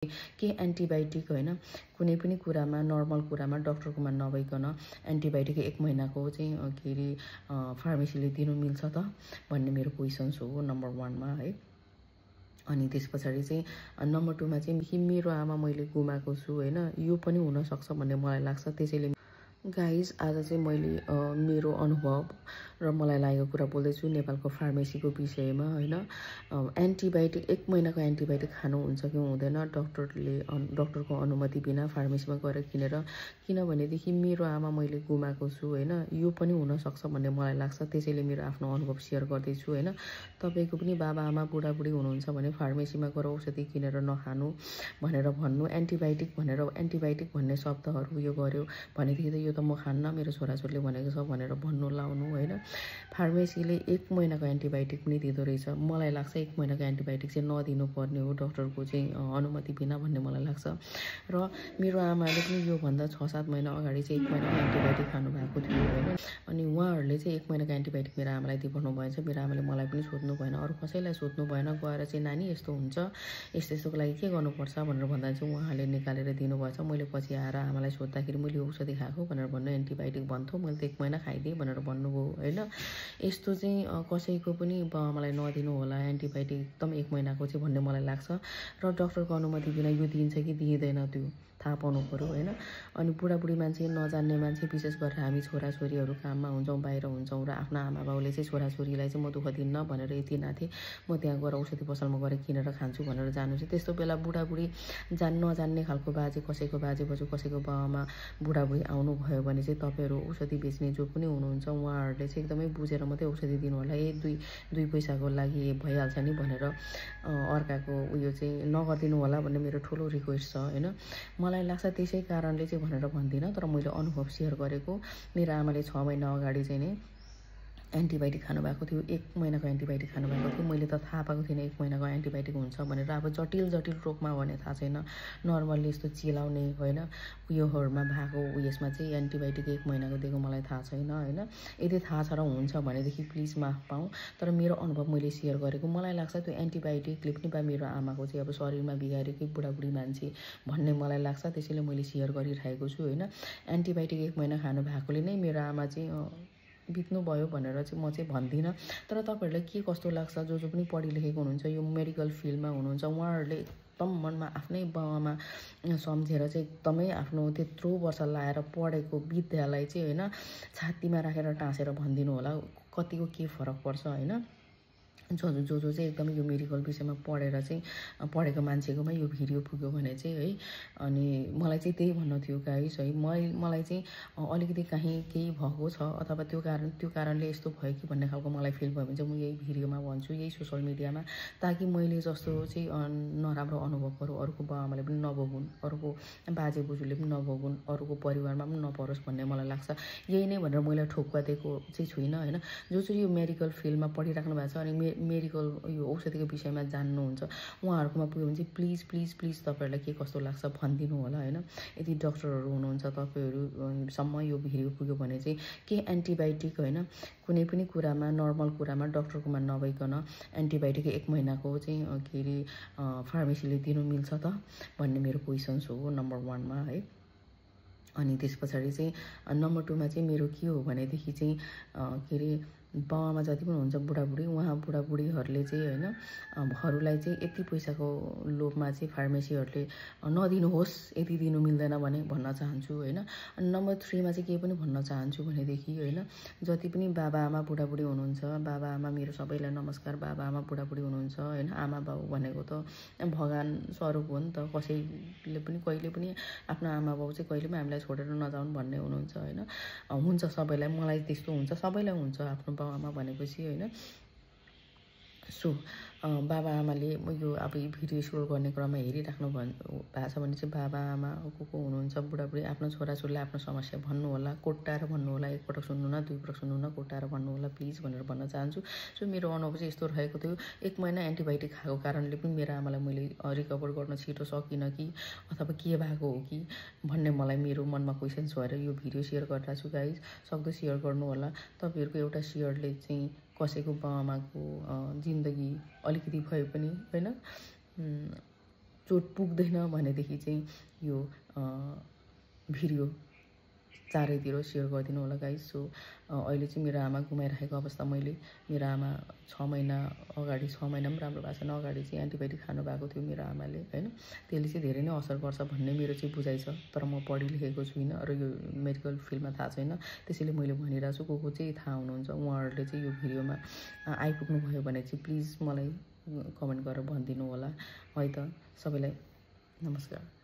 के एन्टिबायोटिक होइन कुनै पनि कुरामा नर्मल कुरामा डक्टरकोमा नभइकन एन्टिबायोटिक 1 महिनाको चाहिँ के अरे फार्मेसीले दिनु मिल्छ त भन्ने मेरो क्वेसन्स हो नम्बर 1 मा है। अनि त्यस पछाडि चाहिँ नम्बर 2 मा चाहिँ मेरो आमा मैले गुमाएको छु होइन, यो पनि हुनसक्छ भन्ने मलाई लाग्छ। त्यसैले गाइज आज चाहिँ मैले मेरो अनुभव र मलाई लागेको कुरा बोल्दैछु नेपालको फार्मेसीको विषयमा होइन। एन्टिबायोटिक 1 महिनाको एन्टिबायोटिक खानु हुन्छ कि हुँदैन डक्टरको अनुमति बिना फार्मेसीमा गएर किनेर, किनभनेदेखि मेरो आमा मैले गुमाएको छु होइन, यो पनि हुनसक्छ भन्ने मलाई लाग्छ। त्यसैले मेरो आफ्नो अनुभव सेयर गर्दैछु होइन। तपाईँको पनि बाबा आमा बुढाबुढी हुनुहुन्छ भने फार्मेसीमा गएर औषधि किनेर नखानु भनेर भन्नु, एन्टिबायोटिक भन्ने शब्दहरू यो गर्यो भनेदेखि त यो त म खान्न, मेरो छोराछोरीले भनेको छ भनेर भन्नु लाउनु होइन। फार्मेसीले 1 महिनाको एन्टिबायोटिक पनि दिँदो रहेछ। मलाई लाग्छ 1 महिनाको एन्टिबायोटिक चाहिँ नदिनु पर्ने हो डक्टरको चाहिँ अनुमति बिना भन्ने मलाई लाग्छ। र मेरो आमाले पनि योभन्दा 6-7 महिना अगाडि चाहिँ 1 महिनाको एन्टिबायोटिक खानुभएको थियो होइन। अनि उहाँहरूले चाहिँ 1 महिनाको एन्टिबायोटिक मेरो आमालाई दिइपर्नु भएछ। मेरो आमाले मलाई पनि सोध्नु भएन, अरू कसैलाई सोध्नु भएन, गएर चाहिँ नानी यस्तो हुन्छ, यस्तोको लागि के गर्नुपर्छ भनेर भन्दा चाहिँ उहाँले निकालेर दिनुभएछ। मैले पछि आएर आमालाई सोद्धाखेरि मैले औषधि खाएको भनेर भन्नु, एन्टिबायोटिक भन्थ्यो, मैले त 1 महिना खाइदिएँ भनेर भन्नुभयो होइन। यस्तो चाहिँ कसैको पनि बाबाआमालाई नदिनु होला एन्टिबायोटिक एकदम 1 महिनाको चाहिँ भन्ने मलाई लाग्छ। र डक्टरको अनुमति बिना यो दिन्छ कि दिँदैन त्यो थाहा पाउनु पऱ्यो होइन। अनि बुढाबुढी मान्छे नजान्ने मान्छे विशेष गरेर हामी छोराछोरीहरू काममा हुन्छौँ, बाहिर हुन्छौँ र आफ्नो आमा बाउले चाहिँ छोराछोरीलाई चाहिँ म दुःख दिन्न भनेर यति नाथे म त्यहाँ गएर औषधि पसलमा गएर किनेर खान्छु भनेर जानु चाहिँ, त्यस्तो बेला बुढाबुढी नजान्ने खालको बाजे, कसैको बाजे बजू कसैको बाबामा बुढाबुढी आउनुभयो भने चाहिँ तपाईँहरू औषधि बेच्ने जो पनि हुनुहुन्छ उहाँहरूले चाहिँ एकदमै बुझेर मात्रै औषधि दिनु होला। दुई पैसाको लागि भइहाल्छ नि भनेर अर्काको उयो चाहिँ नगरिदिनु होला भन्ने मेरो ठुलो रिक्वेस्ट छ होइन। मलाई लाग्छ त्यसै कारणले चाहिँ भनेर भन्दिनँ, तर मैले अनुभव सेयर गरेको। मेरो आमाले 6 महिना अगाडि चाहिँ नै एन्टिबायोटिक खानुभएको थियो, 1 महिनाको एन्टिबायोटिक खानुभएको थियो। मैले त थाहा पाएको थिइनँ 1 महिनाको एन्टिबायोटिक हुन्छ भनेर। अब जटिल रोगमा भने थाहा छैन, नर्मल्ली यस्तो चिलाउने होइन उयोहरूमा भएको उयसमा चाहिँ एन्टिबायोटिक 1 महिनाको दिएको मलाई थाहा छैन होइन। यदि थाहा छ र हुन्छ भनेदेखि प्लिज माफ पाऊँ, तर मेरो अनुभव मैले सेयर गरेको। मलाई लाग्छ त्यो एन्टिबायोटिकले पनि मेरो आमाको चाहिँ अब शरीरमा बिगाऱ्यो कि बुढाबुढी मान्छे भन्ने मलाई लाग्छ। त्यसैले मैले सेयर गरिरहेको छु होइन। एन्टिबायोटिक 1 महिना खानु भएकोले नै मेरो आमा चाहिँ बित्नुभयो भनेर चाहिँ म चाहिँ भन्दिनँ। तर तपाईँहरूलाई के कस्तो लाग्छ, जो पनि पढि लेखेको हुनुहुन्छ, यो मेडिकल फिल्डमा हुनुहुन्छ, उहाँहरूले एकदम मनमा आफ्नै बाबामा सम्झेर चाहिँ एकदमै आफ्नो त्यत्रो वर्ष लाएर पढेको विद्यालाई चाहिँ होइन छातीमा राखेर टाँसेर भनिदिनु होला कतिको के फरक पर्छ होइन। जो चाहिँ एकदमै यो मेडिकल विषयमा पढेको मान्छेकोमा यो भिडियो पुग्यो भने चाहिँ है। अनि मलाई चाहिँ त्यही भन्नु थियो गाइस है, मलाई चाहिँ अलिकति कहीँ केही भएको छ अथवा त्यो कारणले यस्तो भयो कि भन्ने खालको मलाई फिल भयो भने चाहिँ म यही भिडियोमा भन्छु, यही सोसल मिडियामा, ताकि मैले जस्तो चाहिँ नराम्रो अनुभवहरू अरूको बाबाआमाले पनि नभोगुन्, अरूको बाजे बोजूले पनि नभोगुन्, अरूको परिवारमा पनि नपरोस् भन्ने मलाई लाग्छ। यही नै भनेर मैले ठोक्का दिएको चाहिँ छुइनँ होइन। जो चाहिँ यो मेडिकल फिल्डमा पढिराख्नु भएको छ अनि मेडिकल यो औषधिको विषयमा जान्नुहुन्छ उहाँहरूकोमा पुग्यो भने चाहिँ प्लिज तपाईँहरूलाई के कस्तो लाग्छ भनिदिनु होला होइन। यदि डक्टरहरू हुनुहुन्छ तपाईँहरूसम्म यो भिडियो पुग्यो भने चाहिँ के एन्टिबायोटिक होइन कुनै पनि कुरामा नर्मल कुरामा डक्टरकोमा नभइकन एन्टिबायोटिक 1 महिनाको चाहिँ के अरे फार्मेसीले दिनु मिल्छ त भन्ने मेरो क्वेसन्स हो नम्बर 1 मा है। अनि त्यस पछाडि चाहिँ नम्बर 2 मा चाहिँ मेरो के हो भनेदेखि चाहिँ के अरे बाबामा जति पनि हुन्छ बुढाबुढी, उहाँ बुढाबुढीहरूले चाहिँ होइन हरूलाई चाहिँ यति पैसाको लोभमा चाहिँ फार्मेसीहरूले नदिनुहोस्, यति दिनु मिल्दैन भने भन्न चाहन्छु होइन। अनि नम्बर 3 मा चाहिँ के पनि भन्न चाहन्छु भनेदेखि होइन जति पनि बाबाआमा बुढाबुढी हुनुहुन्छ, बाबाआमा मेरो सबैलाई नमस्कार, बाबाआमा बुढाबुढी हुनुहुन्छ होइन। आमा बाउ भनेको त भगवान स्वरूप हो नि त, कसैले पनि कहिले पनि आफ्नो आमा बाउ चाहिँ कहिले पनि हामीलाई छोडेर नजाउन् भन्ने हुनुहुन्छ होइन। हुन्छ सबैलाई, मलाई त्यस्तो हुन्छ, सबैलाई हुन्छ आफ्नो बाबाआमा भनेपछि होइन। सो बाबाआमाले यो अब भिडियो सुट गर्ने क्रममा हेरिराख्नु भएको छ भने चाहिँ बाबाआमा को हुनुहुन्छ बुढाबुढी आफ्नो छोराछोरीलाई आफ्नो समस्या भन्नु होला, कोट्टाएर भन्नु होला, एकपटक सुन्नु न, 2 पटक सुन्नु न, कोट्टाएर भन्नु होला प्लिज भनेर भन्न चाहन्छु। सो मेरो अनुभव चाहिँ यस्तो रहेको थियो। 1 महिना एन्टिबायोटिक खाएको कारणले पनि मेरो आमालाई मैले रिकभर गर्न छिटो सकिनँ कि अथवा के भएको हो कि भन्ने मलाई मेरो मनमा क्वेसन्स भएर यो भिडियो सेयर गरिरहेको छु गाइज। सक्दो सेयर गर्नु होला। तपाईँहरूको एउटा सेयरले चाहिँ कसैको बाबाआमाको जिन्दगी अलिकति भए पनि होइन चोट पुग्दैन भनेदेखि चाहिँ यो भिडियो चारैतिर सेयर गरिदिनु होला गाइस। सो अहिले चाहिँ मेरो आमा गुमाइराखेको अवस्था, मैले मेरो आमा 6 महिना अगाडि, 6 महिना पनि राम्रो भएको छैन, अगाडि चाहिँ एन्टिबायोटिक खानु भएको थियो मेरो आमाले हैन। त्यसले चाहिँ धेरै नै असर गर्छ भन्ने मेरो चाहिँ बुझाइ छ, तर म पढि लेखेको छुइनँ र यो मेडिकल फिल्डमा थाहा छैन, त्यसैले मैले भनिरहेको छु। को चाहिँ थाहा हुनुहुन्छ उहाँहरूले चाहिँ यो भिडियोमा आइपुग्नु भयो भने चाहिँ प्लिज मलाई कमेन्ट गरेर भनिदिनु होला है त। सबैलाई नमस्कार।